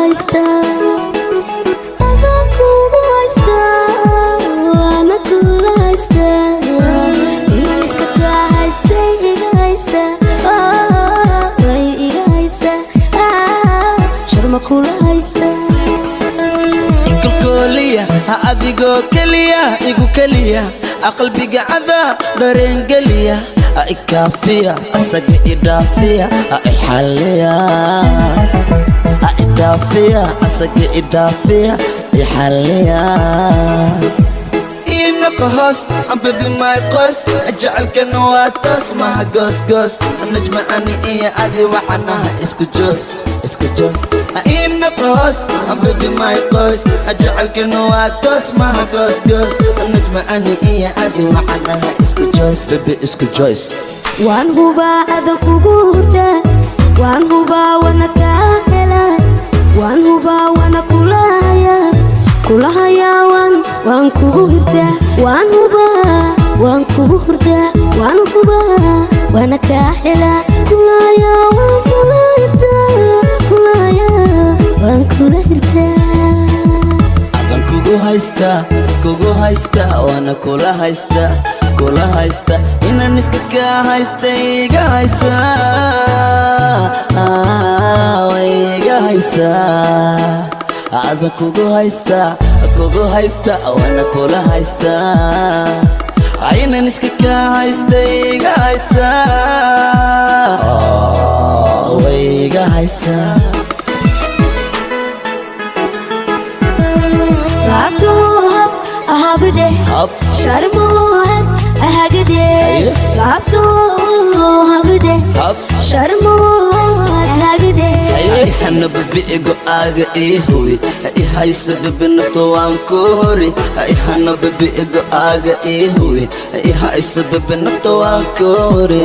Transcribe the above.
Haystaa, adaan kugu haystaa, waana kula haystaa. Inaan iska kaa haystay iga haysaa, way iga haysaa. Sharma kula haystaa. Kolkooliya ha adigoo keliya igu keliya, qalbiga cadaa dareengeliya, ha ikaafiya, asaga idhaafiya, ha ixalliya, ha idhaafiya, asaga idhaafiya, ixalliya. Inaka hoos, baby, my qoys, jecelkana waa toos, maha goosgoos. Najma, ani iyo adi waxanaha isku joos, isku joos. Inaka hoos, baby, my qoys, jecelkana waa toos, maha goosgoos. Najma, ani iyo adi waxanaha isku joos, baby, isku joos. Waan hubaa adan kugu hurdaa, waan hubaa wana kaa helaa, waan hubaa wana kula hayaa, kula hayaa. Waan kugu hurdaa, waan hubaa waan kugu hurdaa, waan hubaa wana kaa helaa, kula hayaa, waan kula hirtaa, kula hayaa, waan kula hirtaa. Adan kugu haystaa, kugu haysta, waana kula haysta, kula haysta. Inaan iska kaa haysta iga haysa, way iga haysaa. Adan kugu haysta, kugu haysta, waana kula haysta. Inaan iska kaa haysta iga haysa, way iga haysaa. Laabtuhu hab ahabde. Hab. Sharmuhab ahagde. Haye. Laabtuhu habde. Hab. Sharmuhab ahagde. Hana baby, go-aaga ii huwi, i hayso baby, nafta waan ku hori. Hana baby, go-aaga ii huwi, i hayso baby, nafta waan ku hori.